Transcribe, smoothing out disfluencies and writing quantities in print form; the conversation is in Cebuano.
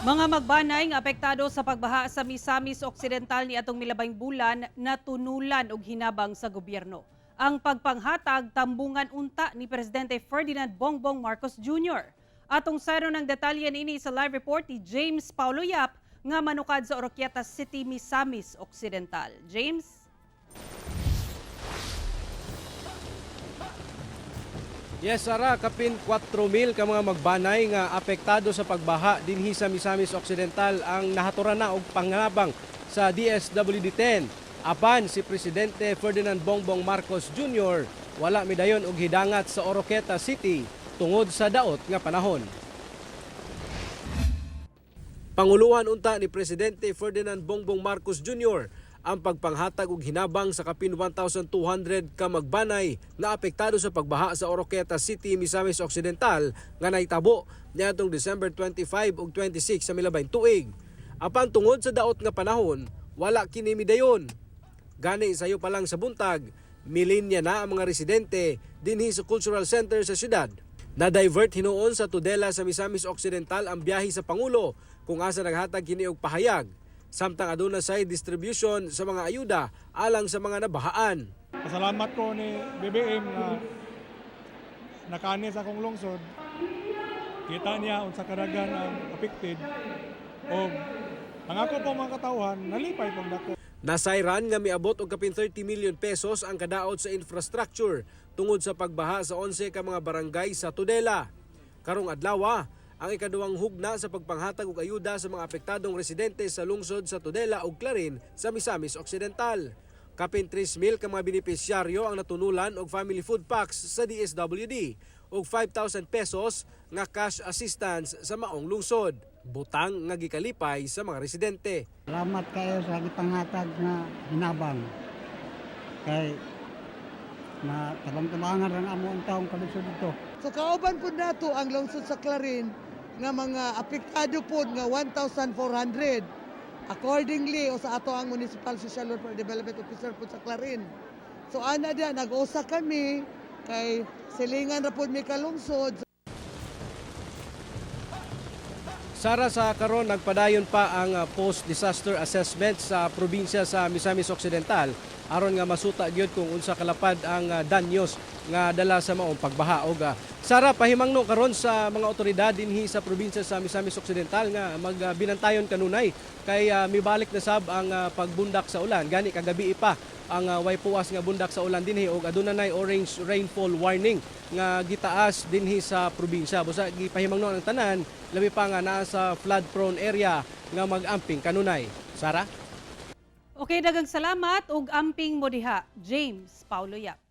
Mga magbanay nga apektado sa pagbaha sa Misamis Occidental ni atong milabayng bulan natunulan og hinabang sa gobyerno. Ang pagpanghatag tambungan unta ni Presidente Ferdinand Bongbong Marcos Jr. Atong sayron ng detalye niini sa live report ni James Paulo Yap nga manukad sa Oroquieta City, Misamis Occidental. James? Yes, Sara, kapin 4,000 ka mga magbanay nga apektado sa pagbaha dinhi sa Misamis Occidental ang nahaturan na og panglabang sa DSWD 10. Apan si Presidente Ferdinand Bongbong Marcos Jr. wala midayon og hidangat sa Oroquieta City tungod sa daot nga panahon. Panguluhan unta ni Presidente Ferdinand Bongbong Marcos Jr. ang pagpanghatag og hinabang sa kapin 1,200 ka magbanay na apektado sa pagbaha sa Oroquieta City, Misamis Occidental nga nahitabo niadtong December 25 ug 26 sa milabayng tuig. Apan tungod sa daot nga panahon, wala kini midayon. Gani sayo pa lang sa buntag, milinya na ang mga residente dinhi sa Cultural Center sa syudad. Na-divert hinuon sa Tudela sa Misamis Occidental ang biyahe sa Pangulo kung asa naghatag kini og pahayag. Samtang aduna say distribution sa mga ayuda alang sa mga nabahaan. Pasalamat ko ni BBM nga nakani sa akong lungsod. Kita niya unsa kadagan ang affected og ang ako po mga katawhan nalipay pong dako. Nasayran nga miabot og kapin 30 million pesos ang kadaot sa infrastructure tungod sa pagbaha sa 11 ka mga barangay sa Tudela. Karong adlaw, ang ikaduhang hugna sa pagpanghatag og ayuda sa mga apektadong residente sa lungsod sa Tudela ug Clarin sa Misamis Occidental. Kapin 3,000 ka mga benepisyaryo ang natunulan og family food packs sa DSWD ug 5,000 pesos nga cash assistance sa maong lungsod. Butang nga gikalipay sa mga residente. Salamat kayo sa gipanghatag nga hinabang. Kay na tabang-tabangan ra amo ang taong kalisod dito. So kauban pud nato ang lungsod sa Clarin nga mga apektado pud nga 1,400. Accordingly, o sa ato ang Municipal Social Welfare Development Officer pud sa Clarin. So ana diya nag-usa kami kay silingan ra pud mi kalungsod. Sara, sa karon nagpadayon pa ang post-disaster assessment sa probinsya sa Misamis Occidental aron nga masuta gyud kung unsa kalapad ang danyos nga dala sa maong pagbaha. Og Sara, pahimangno karon sa mga otoridad dinhi sa probinsya sa Misamis Occidental nga magbinantayon kanunay kay mibalik na sab ang pagbundak sa ulan. Gani kagabi pa ang way puwas nga bundak sa ulan dinhi og aduna nay orange rainfall warning nga gitaas dinhi sa probinsya. Busa gipahimangno ang tanan, labi pa nga naa sa flood prone area, nga mag-amping kanunay. Sara? Okay, daghang salamat ug amping mo diha, James Paulo Yap.